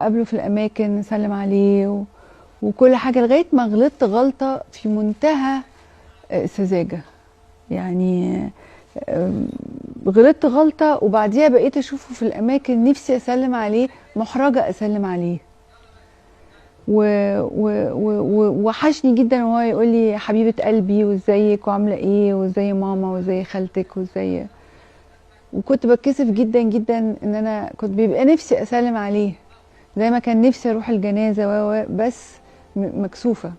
اقابله في الاماكن اسلم عليه وكل حاجة، لغاية ما غلطت غلطه في منتهى السذاجة. يعني غلطت غلطه وبعديها بقيت اشوفه في الاماكن نفسي اسلم عليه، محرجه اسلم عليه، ووحشني جدا وهو يقول لي حبيبه قلبي وازيك وعامله ايه وازاي ماما وازاي خالتك وازاي، وكنت بتكسف جدا جدا ان انا كنت بيبقى نفسي اسلم عليه زي ما كان نفسي اروح الجنازة بس مكسوفه،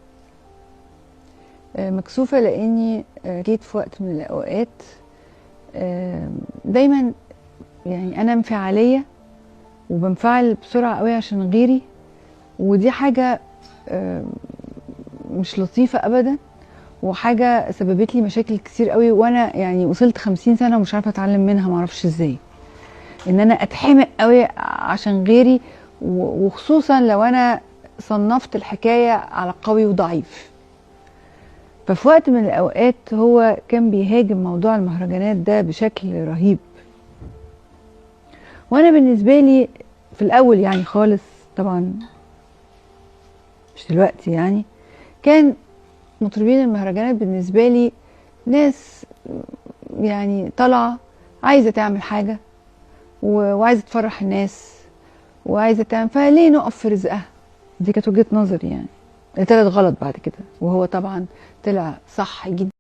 مكسوفه لاني جيت في وقت من الاوقات دايما يعني انا انفعاليه وبنفعل بسرعة قوي عشان غيري، ودي حاجة مش لطيفة ابدا، وحاجه سببت لي مشاكل كتير قوي، وانا يعني وصلت 50 سنة ومش عارفه اتعلم منها، معرفش ازاي ان انا اتحمق قوي عشان غيري، وخصوصا لو انا صنفت الحكاية على قوي وضعيف. ففي وقت من الاوقات هو كان بيهاجم موضوع المهرجانات ده بشكل رهيب، وانا بالنسبة لي في الاول يعني خالص، طبعا مش دلوقتي يعني، كان مطربين المهرجانات بالنسبة لي ناس يعني طالعه عايزه تعمل حاجة وعايزه تفرح الناس وعايزه تعمل، فليه نقف في رزقها؟ دي كانت وجهه نظري يعني. طلعت غلط بعد كده، وهو طبعا طلع صح جدا.